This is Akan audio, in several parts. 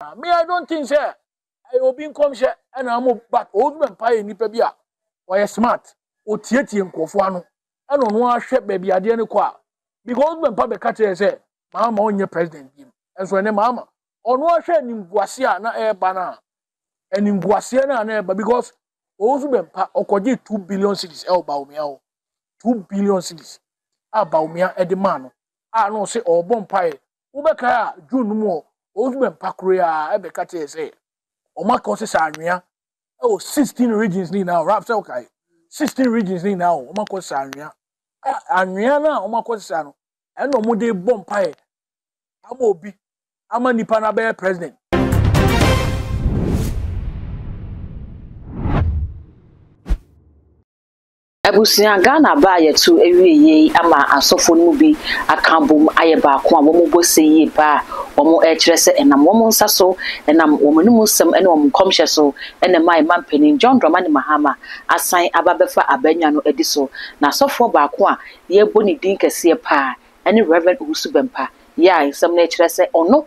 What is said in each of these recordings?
Me I don't think sɛ ɛyɛ obi nkɔmhyɛ ɛna amo but Owusu Bɛmpa yɛ nipa bi a ɔyɛ smart otietie nkurɔfoɔ ano ɛna ɔno ahwɛ baabi adeɛ no kɔ a because Owusu Bɛmpa bɛka kyerɛ sɛ Mahama ɔnyɛ president bi ɛnso ɛnɛ Mahama ɔno ahwɛ animguaseɛ a na ɛreba no a animguaseɛ no a na ɛreba because Owusu Bɛmpa ɔkɔgye 2 billion cedis ɛwɔ Bawumia hɔ, 2 billion cedis a Bawumia ɛde maa no a na ɔsɛ ɔrebɔ mpaeɛ. Wobɛkae a, June no mu hɔ Owusu Bɛmpa koro yi a ɛbɛka kyerɛ sɛ ɔmo akɔ sesa anwea ɛwɔ 16 regions ne nyinaa. Rap sɛ ɔkae 16 regions ne nyinaa ɔmo akɔ sesa anwea a anwea no a ɔmo akɔ sesa no ɛna ɔmo de bɔ mpaeɛ ama obi ama nipa no abɛyɛ president. Abusua, Ghana aba a yɛto awie yei ama asɔfoɔ no mu bi aka abom ayɛ baako a wɔbɔ se yie paa a wɔrekyerɛ sɛ ɛnam wɔn nsa so, ɛnam wɔn anom nsɛm ne wɔn nkɔmhyɛ so na ɛma yɛn mampanin John Dramani Mahama asan aba abɛfa abannwa no adi so. Na asɔfoɔ baako a yɛrebɔ ne din kɛseɛ paa ne Rev. Owusu Bɛmpa yi a nsɛm no rekyerɛ sɛ ɔno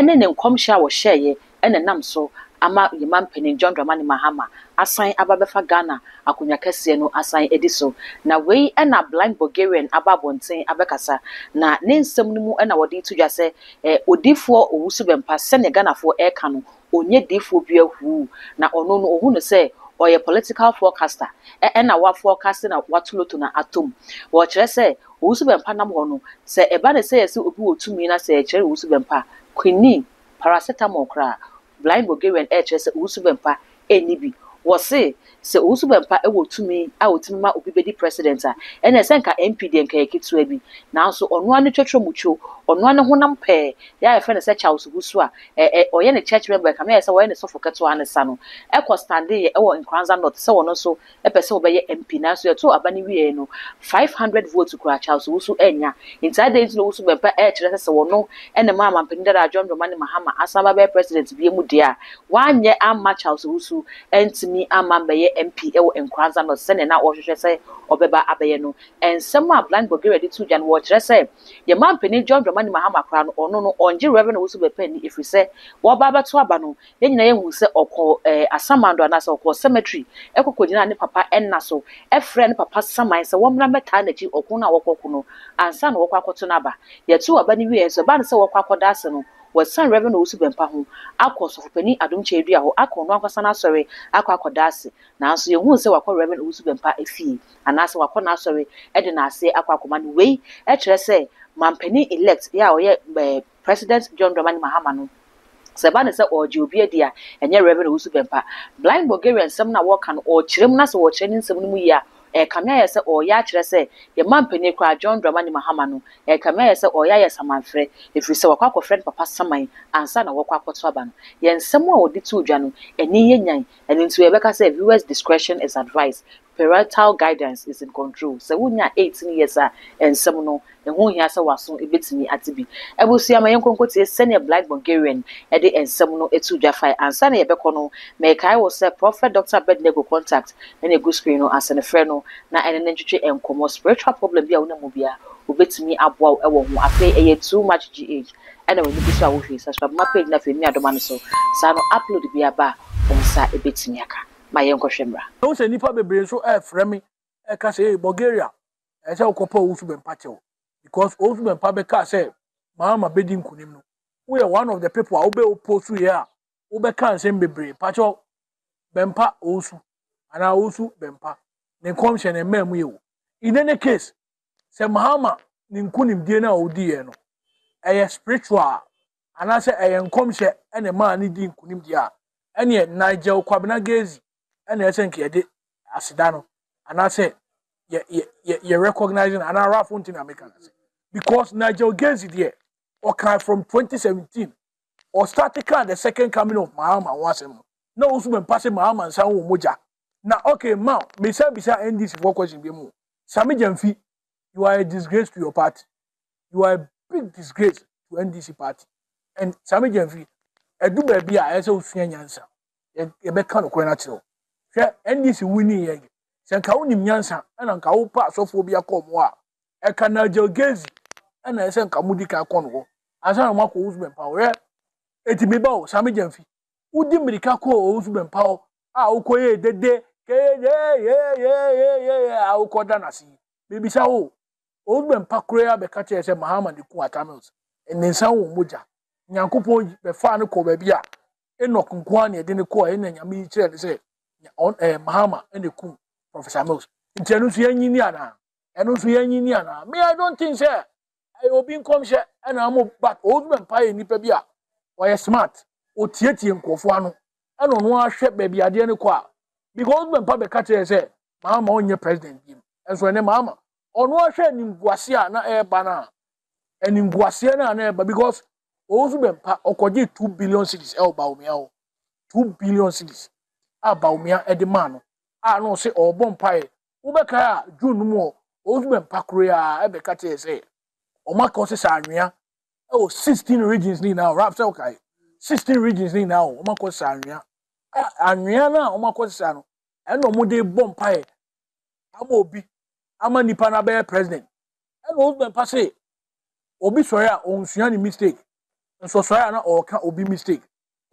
ne ne nkɔmhyɛ a wɔhyɛeɛ na ɛnam so ama yɛn mampanin John Dramani Mahama asan aba abɛfa Ghana akonnwa kɛseɛ no asan adi so. Na wei na Blind Bulgarian aba abɔnten abɛkasa. Na ne nsɛm no mu na wɔde reto dwa sɛ eh, odiyifoɔ Owusu Bɛmpa sɛdeɛ Ghanafoɔ ɛreka no, ɔnyɛ diyifoɔ bi ahuu. Na ɔno no, ɔhu no sɛ ɔyɛ political forecaster ɛna wa forecast na wato loto na atom. Wɔkyerɛ sɛ Owusu Bɛmpa nam hɔ no, sɛ ɛba ne sɛ yɛsɛ obi wɔ tumi na sɛ yɛkyerɛ no Owusu Bɛmpa a, quinine, paracetamol koraa, Blind Bulgarian ɛrekyerɛ sɛ Owusu Bɛmpa ɛnni bi. Wɔse sɛ Owusu Bɛmpa ɛwɔ tumi a ɔtumi ma obi bɛdi president a, ɛnna sɛ nka MP deɛ nka yɛ ketewa bi. Nanso ɔno ara ne twɛtwɛmutwo, ɔno ara ne honam pɛɛ, yɛ a yɛfrɛ no sɛ Charles Owusu a ɛ ɛ ɔyɛ ne church member, ɛkame ayɛ sɛ ɔyɛ ne sɔfo ketewa ne sa no, ɛkɔ standeeɛ ɛwɔ Nkoranza North sɛ ɔno nso pɛ sɛ ɔbɛyɛ MP nanso yɛtoo aba no wieɛ no 500 votes koraa Charles Owusu annya. Nti adɛn nti na Owusu Bɛmpa ɛrekyerɛ sɛ sɛ ɔno na ɛmaa Mampanin dada John Dramani Mahama asan aba abɛyɛ President bio mu deɛ a wanyɛ amma Charles Owusu antumi amma ammɛyɛ MP wɔ Nkoranza North sɛdeɛ na ɔrehwehwɛ sɛ ɔbɛba abɛyɛ no. Nsɛm a Blind Bulgaria de too dwa no wɔrekyerɛ sɛ yɛn Mampanin John Dramani Mahama koraa no ɔno no ɔngye Rev Owusu Bɛmpa nni ɛfiri sɛ wɔreba abɛto aba no yɛn nyinaa yɛhu sɛ ɔkɔɔ ɛɛ asamando anaasɛ ɔkɔɔ cemetery ɛkɔ kɔgyinaa ne papa nna so ɛfrɛɛ ne papa saman sɛ wɔmmra mmɛtaa n'akyi ɔko no a wɔkɔko no ansa na wɔkɔ akɔto n'aba. Yɛtoo aba no wieɛ nso ɛbaa no sɛ wɔkɔ akɔda ase no wɔsan Rev. Owusu Bɛmpa ho akɔ Ɔsɔfopanin Adom Kyei-Duah hɔ akɔ ɔno ankasa n'asɔre akɔ akɔda ase. Nanso yɛhuu sɛ wakɔ Rev. Owusu Bɛmpa fie anaasɛ wakɔ n'asɔre de n'aseɛ akɔ akɔma no. Wei kyerɛ sɛ mampanin elect yɛ a ɔyɛ ɛɛ President John Dramani Mahama no, sɛ ɛba no sɛ ɔregye obi adi a, ɛnyɛ Rev. Owusu Bɛmpa. Blind Bulgaria nsɛm no a wɔreka no, ɔrekyerɛ mu na sɛ wɔrekyerɛ ne nsɛm no mu yie a, ɛrekame ayɛ sɛ ɔreyɛ akyerɛ sɛ yɛn mampanin koraa John Dramani Mahama no, ɛrekame ayɛ sɛ ɔreyɛ ayɛ samanfrɛ, ɛfiri sɛ wakɔ akɔfrɛ ne papa saman ansa na wɔkɔ akɔto aba no. Yɛn nsɛm a ɔde too dwa no, ani yɛ nyan, ɛno nti yɛbɛka sɛ viewers discretion is advised. Parental guidance is in control. Sɛ wonnya 18 years a, nsɛm no, ɛho hia sɛ w'aso bɛtumi ate bi. Abusua, ma yɛnkɔ nkɔtie sɛnea Blind Bulgarian de nsɛm no too dwa fae. Ansa na yɛbɛkɔ no, mekae wo sɛ Prophet Doctor Abednego contact na ɛgu screen no ase no, frɛ no na ɛne no ntwetwe nkɔmmɔ. Spiritual problem bi a wonam mu biara, obɛtumi aboa wo wɔ ho. Afei ɛyɛ Too Much GH ɛna w'ani gu so a wohwɛ yi. Subscribe ma page no afei mia dɔma no so. Saa no upload bi aba a, wo nsa bɛtumi aka. Ma yɛnkɔhwɛ mmra. Ɛho sɛ nnipa bebree nso ɛrefrɛ me ɛka sɛ, hey, Bulgaria, ɛsɛ sɛ wokɔpɛ Owusu Bɛmpa kyɛw because Owusu Bɛmpa bɛkaa sɛ Mahama bɛdi nkunim no, woyɛ one of the people a wobɛ oppose yɛ a wobɛka nsɛm bebree. Pakyɛw, Bɛmpa Owusu anaa Owusu Bɛmpa ne nkɔmhyɛ no mmaa mu yɛ o. In any case, sɛ Mahama ne nkunimdie no a ɔdiiɛ no ɛyɛ spiritual anaasɛ ɛyɛ nkɔmhyɛ ɛna ɛmaa ne di nkunimdie a, ɛneɛ Nigel Kwabena Gezi ɛna ɛsɛ nka yɛde aseda no anaasɛ yɛ yɛ yɛ yɛ recognize no anaa Ralph nti na meka no ase because Nigel Gezi deɛ ɔkaa from 2017 ɔstarte kaa the second coming of Mahama ho asɛm no na ɔnso bɛmpa sɛ Mahama nsa ho wɔ mogya na okay ma mesa bisa NDC foɔ question bi mu. Sami Gyamfi, you are a disgrace to your party. You are a big disgrace to NDC party. And Sami Gyamfi, ɛdu baabi a ɛsɛ sɛ wosua nyansa. Yɛbɛka nokorɛ no akyerɛ wo. Hwɛ, NDC winning yɛn sɛ nka wonim nyansa ɛna nka wopɛ asɔfoɔ bi akɔ ɔmo a ɛka Nigel Gezi ɛna ɛsɛ nka modi kan kɔ no hɔ ansa na moakɔ Owusu Bɛmpa hɔ. Hwɛ. Eti meba o, Sammy Gyamfi, wodi mmirika kɔɔ Owusu Bɛmpa hɔ a wokɔyɛɛ dede keyeyeyeyeyeye a wokɔda no ase yi, mebisa wo o, Owusu Bɛmpa koraa bɛka kyerɛɛ sɛ Mahama na ekum Atta Mills, ne nsa wɔ mogya. Nyankopɔn bɛfaa no kɔɔ baabi a Enoch nko ara na yɛde no kɔɔ, ɛna Nyame yi kyerɛɛ no sɛ Mahama na ekum Professor Mills. Nti ɛno nso yɛnyi ni anaa? Ɛno nso yɛnyi ni anaa? Me, I don't think sɛ ɛyɛ obi nkɔmhyɛ ɛna amo, but Owusu Bɛmpa yɛ nipa bi a ɔyɛ smart, otietie nkurɔfoɔ ano, ɛna ɔno ahwɛ baabi adeɛ no kɔ a, because Owusu Bɛmpa bɛka kyerɛ sɛ Mahama ɔnyɛ president bi mu, ɛnso ɛnɛ Mahama ɔno ahwɛ animguase a na ɛreba no a, animguaseɛ no a na ɛreba, because Owusu Bɛmpa ɔkɔgye 2 billion cedis ɛwɔ Bawumia hɔ, 2 billion cedis a Bawumia ɛde maa no a, na ɔsɛ ɔrebɔ mpaeɛ. Wobɛkae a, June no mu hɔ, Owusu Bɛmpa koro yi a ɛbɛka kyerɛ sɛ ɔmo aka ɔsesa anwea ɛwɔ 16 regions ne nyinaa. Rap sɛ ɔkae 16 regions ne nyinaa, ɔmo akɔ sesa anwea. Anwea no a ɔmo akɔ sesa no, ɛna ɔmo de bɔ mpaeɛ ama obi ama nipa no abɛyɛ president. Ɛna Owusu Bɛmpa se obi sɔre a ɔnsua ne mistake, nso sɔre a na ɔreka obi mistake.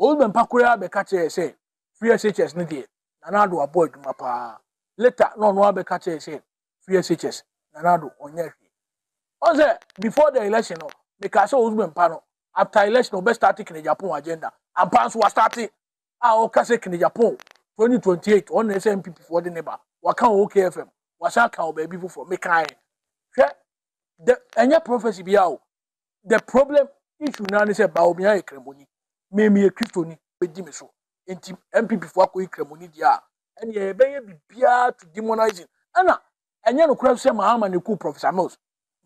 Owusu Bɛmpa koro yi a bɛka kyerɛ sɛ free SHS no deɛ, Nana Addo abɔ adwuma paa. Later na ɔno abɛka kyerɛ sɛ free SHS, Nana Addo ɔnyɛ hwee. Ɔn sɛ before the election no, meka sɛ Owusu Bɛmpa no, after election ɔbɛ start Ken Agyapong agenda. Ampa nso wa start a ɔka sɛ Ken Agyapong 2028 ɔno na ɛsɛ NPP foɔ de ne ba. Waka wɔ OKFM, wasan ka wɔ baabi foforɔ. Mekae hwɛ, the ɛnyɛ prophecy bi a o, the problem issue naa ne sɛ Bawumia yɛ Kramoni, mmemme yɛ Kristoni, bɛdi me so. Nti NPP foɔ akɔyi Kramoni deɛ a, ɛneɛ yɛbɛyɛ biribiara to demonizing. Ɛna ɛnyɛ nokorɛ sɛ Mahama ne ku Professor Mills.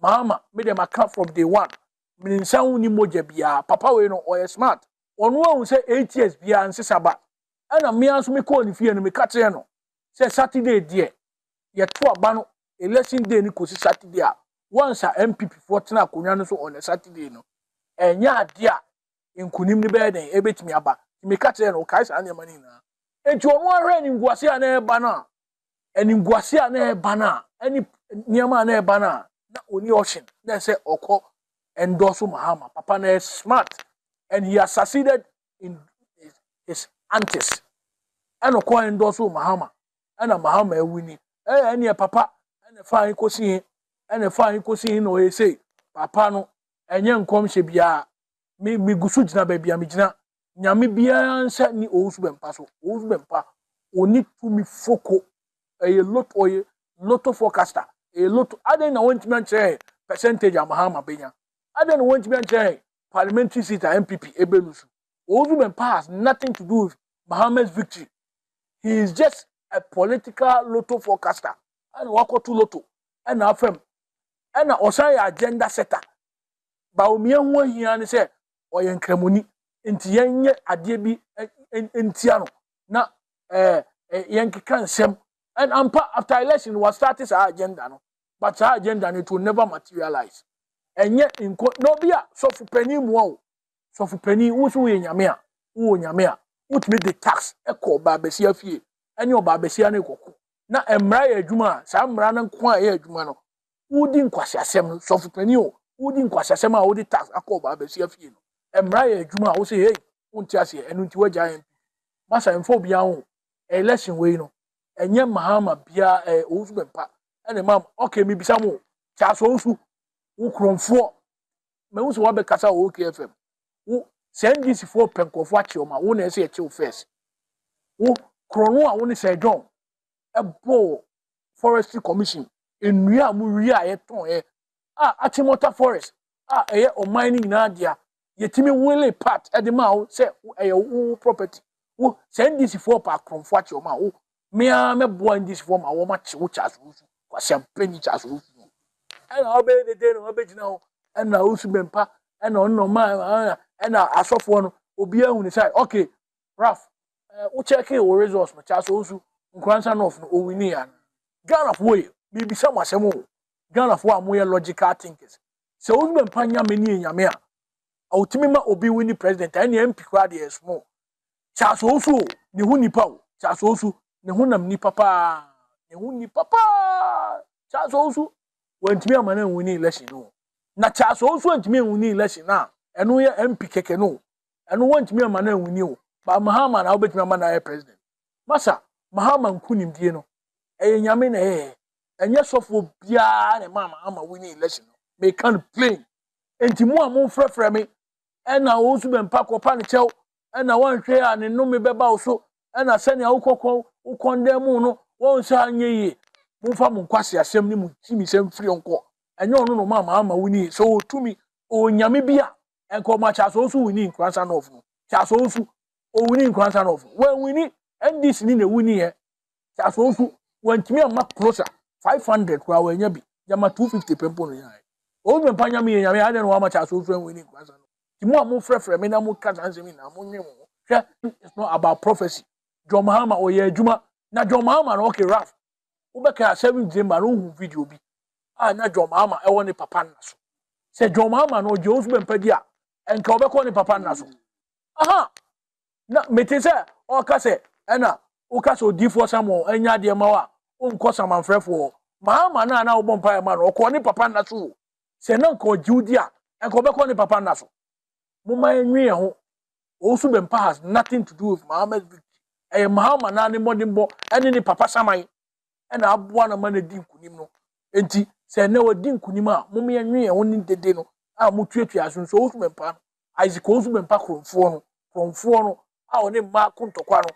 Mahama, me deɛ maka from day one, mene nsa ho ni mogya biara. Papa wei no ɔyɛ smart. Ɔno ahu sɛ 8 years biara nsesa ba. Ɛna mmea nso mekɔɔ ne fie no, meka kyerɛ no sɛ Saturday deɛ yɛto aba no, election day no kɔsi Saturday a, once a NPP foɔ tena akonnwa no so on a Saturday no, ɛnyɛ adeɛ a nkunim no bɛyɛ den ɛbɛtumi aba. Meka kyerɛ no, ɔkae saa nneɛma no nyinaa. Nti ɔno ahwɛ animguase a na ɛreba no a, animguase a na ɛreba no a, ɛne nneɛma a na ɛreba no a, na ɔni option na ɛsɛ ɔkɔ endorse Mahama. Papa no yɛ smart and he has succeeded in his antics. Ɛna ɔkɔ endorse Mahama, ɛna Mahama awini. Ɛyɛ ɛneɛ papa ɛna fa he kɔsi he, ɛna fa he kɔsi he na ɔyɛ sei. Papa no ɛnyɛ nkɔmhyɛ biara. Me megu so gyina baabi a megyina. Nyame biara nsa ni Owusu Bɛmpa so. Owusu Bɛmpa oni tumi foko. Ɛyɛ lotto, ɔyɛ lotto forecaster. Ɛyɛ lotto. Adan na wɔntumi ankyerɛ percentage a Mahama benya? Adan na wɔntumi ankyerɛ parliamentary seat a NPP ebelu so? Owusu Bɛmpa has nothing to do with Mahama's victory. He is just a political lotto forecaster. Ɛna wakɔto lotto ɛna afɛm, ɛna ɔsan yɛ agenda setter. Bawumia ho ahia ne sɛ ɔyɛ Nkramoni, nti yɛnyɛ adeɛ bi ntia no na yɛnkeka nsɛm. And ampa, after election wa start saa agenda no, but saa agenda no, it will never materialize. Ɛnyɛ nko na obi a sɔfo panyin mua o, sɔfo panyin, wo nso woyɛ Nyame a, wowɔ Nyame a wotumi de tax ɛkɔ ɔbaa bɛsia fie ɛne ɔbaa bɛsia no kɔko na mmara yɛ adwuma a, saa mmara no nko a ɛyɛ adwuma no, wodi nkwasiasɛm no. Sɔfo panyin o, wodi nkwasiasɛm a wode tax akɔ ɔbaa bɛsia fie no, mmara yɛ adwuma a wosɛ hey, wonte aseɛ. Ɛno nti wagya MP masa mfa obiara ho. Election wei no, ɛnyɛ Mahama biara, ɛyɛ Owusu Bɛmpa ɛna ɛma. Okay, mibisa mo, Charles Owusu, wo kurɔnfoɔ, mɛhu sɛ wabɛkasa wɔ OKFM. Wo sɛ NDC foɔ pɛ nkurɔfoɔ akye wɔn a, wo na ɛsɛ yɛkye wo first. Wo korɔno a wo ne Sir John ɛbɔɔ Forestry Commission nnua a mo wie a yɛtɔn yɛ a, Achimota Forest a ɛyɛ ɔman no nyinaa dea, yɛtumi wele part ɛde maa wo sɛ ɛyɛ wo property. Wo sɛ NDC foɔ pɛ akorɔmfoɔ akye wɔn a, wo mmea mɛboa NDC foɔ ma wɔn akye wo. Charles Owusu, kwasiampɛni Charles Owusu, ɛna ɔbɛyɛ dede na ɔbɛgyina hɔ, ɛna Owusu Bɛmpa, ɛna ɔno na ɔma, ɛna ɛna asɔfoɔ no obiara hu ne sɛ okay. Raf, wo check wo results no, Charles Owusu, Nkoransa North no, owini ya. Ghanafoɔ yɛ biribisa mo asɛm o. Ghanafoɔ a moyɛ logical thinkers, sɛ Owusu Bɛmpa Nyame ne yɛ Nyame a ɔtumi ma obi wini president a, ɛne MP koraa deɛ yɛ small. Charles Owusu o, ne ho nipa o, Charles Owusu ne ho nam nipa paa, ne ho nipa paa. Charles Owusu wantumi ama no anwini election no, na Charles Owusu antumi anwini election na ɛno yɛ MP kɛkɛ no. Ɛno wɔntumi ama no anwini o. But Mahama na wobɛtumi ama no ayɛ president. Masa, Mahama nkunimdie no, ɛyɛ Nyame na ɛyɛɛ. Ɛnyɛ sɔfoɔ biara na ɛmaa Mahama winning election no. Meka no plain. Enti mo a momfrɛfrɛ me, ɛna wo nso bɛmpa kɔpa no kyɛw, ɛna woanhwɛ a ne nnome bɛba wo so, ɛna sɛnea wokɔkɔ wo kɔndɛn mu no, wɔn nsa anyɛ yie. Momfa mo nkwaseasɛm ne mo gyimisɛm mfiri hɔ nkɔ. Ɛnyɛ ɔno na ɔmaa Mahama winnie. Sɛ ɔwɔ tumi, ɔwɔ Nyame bi a, ɛnka ɔma Charles Owusu winnie Nkoransa North no. Charles Owusu, owini Nkoransa North. Wanwini, NDC ni na ewini yɛ. Charles Owusu, wantumi amma closer, 500 koraa wanya bi. Gyama 250 pɛ mpo na onyaeɛ. Owusu Bɛmpa Nyame yɛ Nyame, adɛn na wama Charles Owusu anwini Nkoransa North? Nti mo a mofrɛfrɛ me na moka saa nsɛm nyinaa, monwen mo ho. Hwɛ, it's not about prophecy. John Mahama ɔyɛ adwuma. Na John Mahama no, okay, Ralph, wobɛkae a 7 December no wohu video bi a na John Mahama ɛwɔ ne papa nna so. Sɛ John Mahama no ɔgye Owusu Bɛmpa di a, ɛnka ɔbɛkɔ ne papa nna so. Aha! Na mete sɛ ɔka sɛ ɛna woka sɛ odiifoɔ Samuel anya adeɛ ma wo a, wonkɔ samanfrɛfoɔ hɔ. Mahama no a na wobɔ mpaeɛ ma no, ɔkɔɔ ne papa nna so o. Sɛ na nka ɔgye wo di a, ɛnka ɔbɛkɔ ne papa nna so. Momma yɛnwe yɛn ho. Owusu Bɛmpa has nothing to do with Mahama's victory. Ɛyɛ Mahama naa ne mmɔdenbɔ ɛne ne papa saman ɛna aboa no ma no adi nkunim no. Enti sɛ ɛnɛ wadi nkunim a, momma yɛnwe yɛn ho ne dede no a motuatua so nso Owusu Bɛmpa no, Isaac Owusu Bɛmpa korɔmfoɔ no, korɔmfoɔ no a ɔne mmaa ko ntɔkwa no,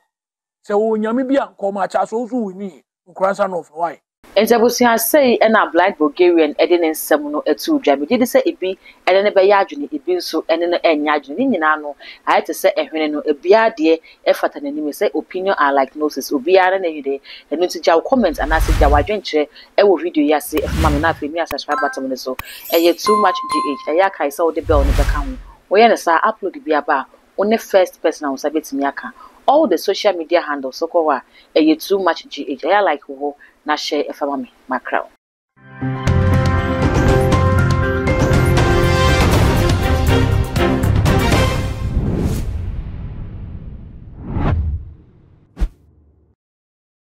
sɛ ɔwɔ nyame bi a nka ɔma Charles Owusu winnie Nkoransa North no, why? Enti abusua, sei na Blind Bulgarian de ne nsɛm no too dwa. Megye di sɛ ebi ne no bɛyɛ adwene, ebi nso ne no renyɛ adwene. Ne nyinaa no, ayɛ te sɛ ɛhwene no, obiara deɛ fata n'anim. Sɛ opinion are like noses, obiara ne n'ani deɛ. Ɛno nti gya wo comment anaasɛ gya w'adwenkyerɛ wɔ video yi ase fa ma me na afei mia subscribe button no so. Ɛyɛ too much GH. Ɛyɛ a kae sɛ wode bell no bɛka ho. Woyɛ no saa a, upload bi aba a, wo ne first person a wo nsa bɛtumi aka. All the social media handles wokɔ hɔ a, ɛyɛ too much GH. Ɛyɛ a like wɔ hɔ na share fa ma me. Makra wo.